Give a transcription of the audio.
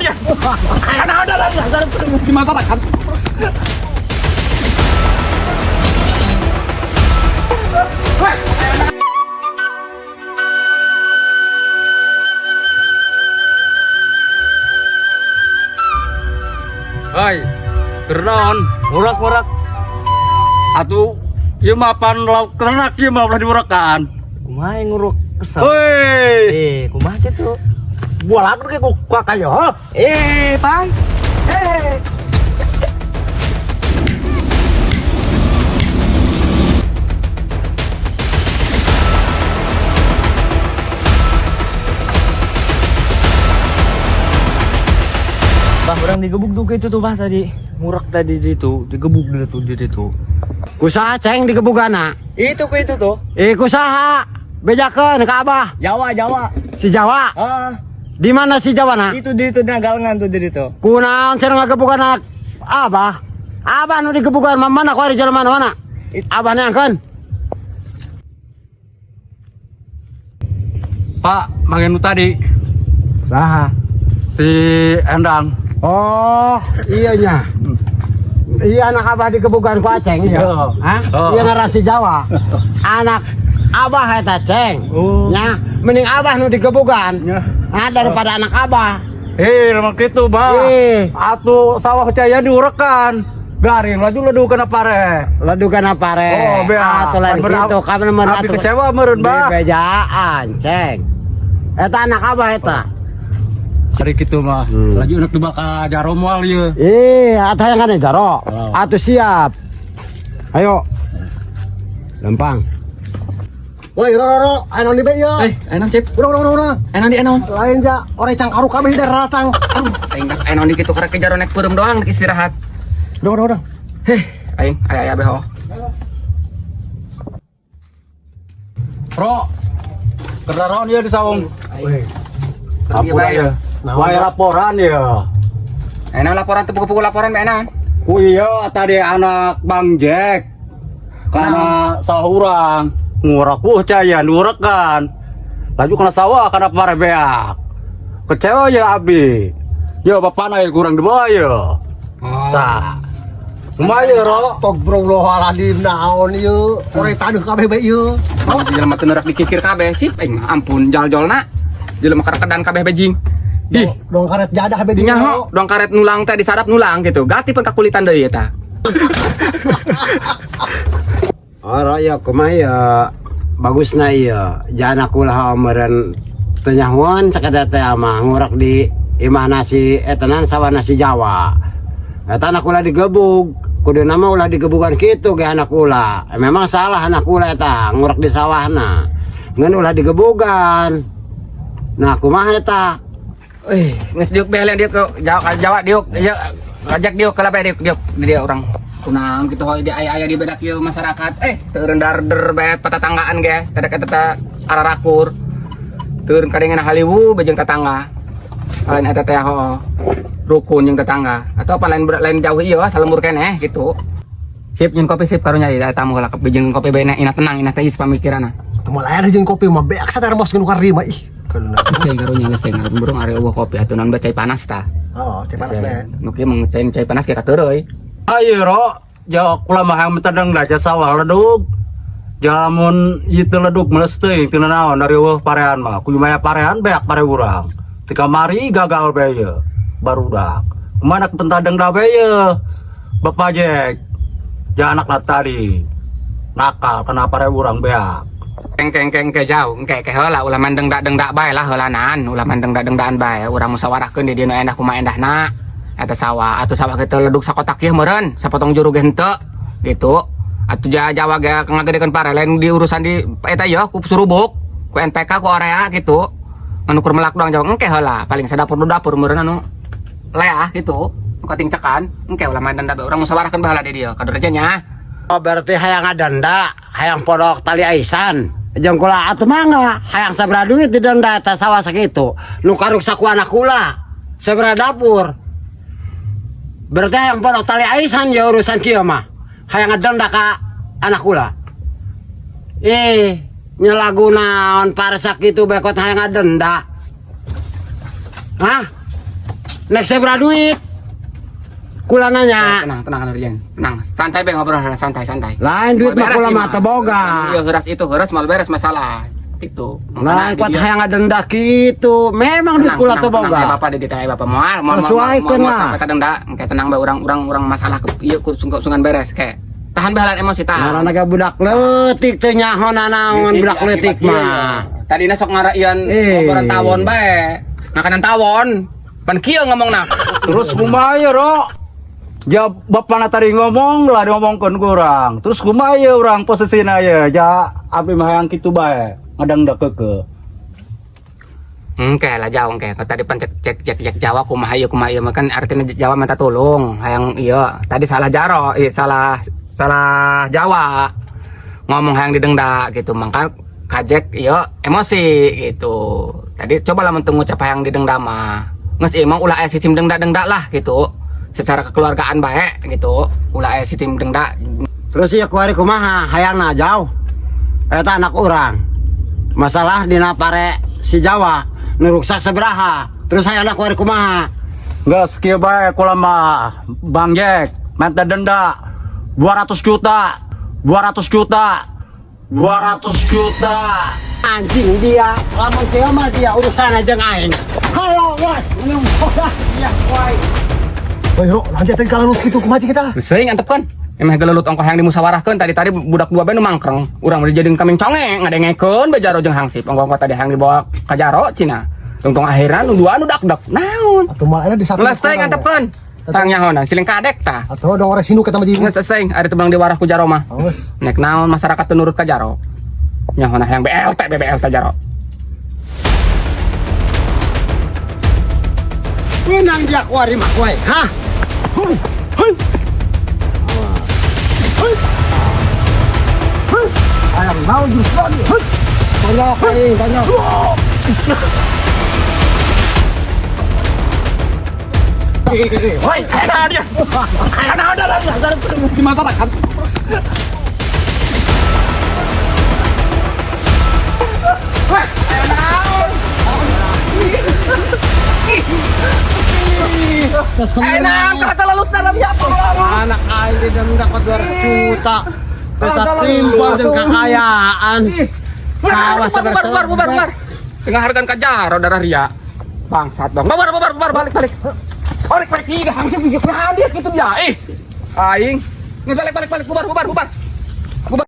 Ya. Aya naon da di masyarakat. Hai, kenaon? Ngurak-ngurak. Atuh ieu mah pan lauk ternak ieu mah ulah diurekan. Kumaha yang nguruk kesel? Hoi, Eh, kumaha kitu? buah lagu ge ku kayo. Eh, Pang. Eh. Bang, orang digebuk tuh itu tuh, Bah, tadi. Ngurak tadi di itu, digebuk dia tuh di situ. Kusaha ceng digebugana? Itu ke itu tuh. Eh kusaha? Bejakeun ka Abah. Jawa, Jawa. Si Jawa. Ah, Di mana si Jawa na? itu di itu galengan tuh di situ. Kunaon cenah ngagebugan anak Abah? Abah nu digebugan mah mana ku ari jelema mana? Abah neangkeun. Pak, mangen nu tadi Saha? si Endang. Oh, iya nya. Iya anak Abah digebugan ku Aceng iya. Hah? Oh. Iya ngaran si Jawa. Anak Abah eta Ceng. Oh. Nya, mending Abah nu digebugan. Nya. Nah, daripada anak Abah. Eh, emang kitu, Bah. Eh. Atuh sawah caya diurekan. Garing laju ledu kana pare. Ledugan pare. Oh, bea. Atuh lain kitu kamu mah Abi kecewa meureun, Bah. Bejaan, Ceng. Eta anak Abah eta. Sari kitu mah. Laju enak tebak ka jaro moal ieu. Eh, atuh hayang kana jaro. Oh. Atuh siap. Ayo. Lempang. Woi, ro ro ro, aya naon di be ieu? Eh, aya naon sip? Urang urang urang. Aya naon di aya naon? Lain ja, ore cangkaruk kabeh dari ratang. Aduh, aing dak aya naon di kitu karek ke jaro nek peureum doang dek istirahat. Urang urang urang. Heh, aing aya aya beho. Bro. Kendaraan ieu di saung. Woi, Ampura ya. Wae laporan ya. Aya naon laporan teu pugu-pugu laporan bae naon? Ku iya tadi anak Bang Jack. Karena sawah urang ngurak wuh caya nurekan. Laju kena sawah karena pare beak. Kecewa ya abi. Ya bapak naik kurang di bawah ya. Oh. Tah. Semua ya ro. Astagfirullahaladzim naon ieu? Ore taneuh kabeh be ieu. Oh, jelema teu neurak dikikir kabeh sip aing mah ampun jal-jolna. Jelema karekedan kabeh bejing. Ih, Dong karet jadah be dinya ho, dong karet nulang teh disadap nulang gitu. Gati pun kakulitan deui eta. Oh, ro ya kumaha ya bagusna ieu. Jangan aku lah meureun teu nyahoan sakada teh mah ngurak di imah nasi eta nan sawah nasi Jawa. Eta anak ulah digebug. Kudu nama ulah digebugan kitu ge anak ulah. Memang salah anak ulah eta ngurak di sawahna. Ngan ulah digebugan. Nah, kumaha eta? Eh, geus diuk bae diuk ke Jawa, Jawa diuk. Ieu ngajak diuk ke bae diuk diuk di dia urang. Kunaon kitu hoy di aya-aya di bedak ieu masyarakat. Eh, teu darder bae patatanggaan ge, teu eta teh ararakur. Teu kadengena haliwu be jeung tetangga. Lain eta teh ho. Rukun jeung tetangga. Atau apa lain lain jauh ieu salembur keneh gitu. Sip nyeun kopi sip karunya ieu tamu heula jeung kopi bae ina tenang ina teh geus pamikiranna. Teu lain jeung kopi mah beak satermos nu karima ih. Keuna. Geus karunya geus teh burung ari eueuh kopi atuh naon bae cai panas tah. Oh, cai panas le. Nu kieu mah cai cai panas ge kateureuy. Ayo ro, ja kula mah hayang mentadang da sawah ledug. Jamun ieu teu ledug meles teuing teu naon dari eueuh parean mah. Kudu maya parean beak pare urang. Ti kamari gagal bae ye. Barudak. Kumaha pentadang da bae ye. Bapak Jack. Ja anak tadi. Nakal kena pare urang beak. Keng keng keng ke jauh, engke ke heula ulah man dengdak-dengdak bae lah heulanan, ulah man dengdak-dengdakan bae, urang musyawarahkeun di dieu nu endah kumaha endahna. Eta sawah, atuh sawah kitu ledug sakotak ieu meureun, sapotong juru ge henteu gitu. Atuh Jawa ge ngagedekeun pare lain di urusan di eta ieu ku surubuk, ku NPK ku Orea gitu. Anu kur melak doang Jawa engke heula, paling sadapur du dapur meureun anu leah gitu. Nu katingcekan, engke ulah man dengdak bae, urang musyawarahkeun baheula di dieu, kaderja nya. Oh, berarti hayang ngadenda, hayang podok tali aisan. Jeung kula atuh mangga, hayang sabaraha duit didenda eta sawah sakitu. Nu karuk saku anak kula, sabaraha dapur. Berarti hayang podok tali aisan ya urusan kieu mah. Hayang ngadenda ka anak kula. Eh, nyelagu naon pare sakitu bekot hayang ngadenda. Hah? Nek sabaraha duit? Kula nanya. Tenang, tenang Rian. Tenang, santai be ngobrol, santai, santai. Lain duit mah kula mah teu boga. Iya, heuras itu, heuras mal beres masalah. Itu. Lain kuat hayang ngadenda kitu. Memang duit kula teu boga. Bapak di ditanya bapak moal, moal, Sesuaikan lah. Sampai kadang dah, kayak tenang bae urang urang urang masalah ke ieu sungan beres kayak. Tahan baheula emosi tahan. Ngaranna ge budak leutik teu nyaho nanaon budak leutik mah. Tadina sok ngaraian Eh. ngoboran tawon bae. Makanan tawon. Pan kieu ngomongna. Terus kumaha ya, Ro? Ja bapak tadi ngomong lah diomongkeun ku urang. Terus kumaha ya urang posisina ya? Ja abdi mah hayang kitu bae, ngadengda keukeuh. Engke lah jauh engke. Kalau tadi pan cek cek cek cek Jawa kumaha ieu kumaha ieu kan artinya Jawa minta tolong. Hayang iya tadi salah jaro, iya salah salah Jawa. Ngomong hayang didengda gitu mangka kajek iya emosi gitu. Tadi coba lah mentung ngucap hayang didengda mah. Geus ieu mah ulah aya sistem dengda-dengda lah gitu. Secara kekeluargaan bae gitu. Ulah aya sistem dengda. Terus ieu kuari kumaha hayangna jauh. Eta anak urang. Masalah dina pare si Jawa nu ruksak sabaraha. Terus hayangna kuari kumaha? Geus kieu bae kula mah Bang Jack, minta denda 200 juta. 200 juta. 200 juta. Anjing dia, lamun kieu mah dia urusan aja aing. Halo, guys. Ya, woi. Woi, Ro, nanti tadi kalau gitu kumaha kita? Seuing antepkeun. Emeh gelelut ongkoh yang dimusyawarahkeun tadi-tadi budak dua bae nu mangkreng. Urang mah dijadieun kambing conge ngadengekeun bae jaro jeung hangsip. Ongkoh tadi hayang dibawa ka jaro cina. Tungtung akhiran nu dua nu dak-dak. Naon? Atau malah di samping. Geus teh antepkeun. Tang nyahonan siling kadek tah. Atau dong orang sinu kita mah Geus euseung ari teu belang diwarah ku jaro mah. Awas. Nek naon masyarakat teu nurut ka jaro. Nyahona hayang BLT BBLT jaro. Menang dia kuari mah kowe, hah? Hayang mau justru. Tanya aing, tanya. Woi, aya naon dia? Aya naon dia? Di masyarakat. Woi, aya naon? Aya naon kalau kelelut dalam ya Anak aing didenda 200 juta. Terus timbal jeung kekayaan. Sawah Bubar, bubar, bubar, bubar. Tengah hargaan ka jaro darah ria. Bangsat bang. Bubar, bubar, bubar, balik, balik. Balik, balik. Ih, hangsip, naon dia gitu dia. Eh, aing. Nggak balik, balik, balik, bubar, bubar, bubar.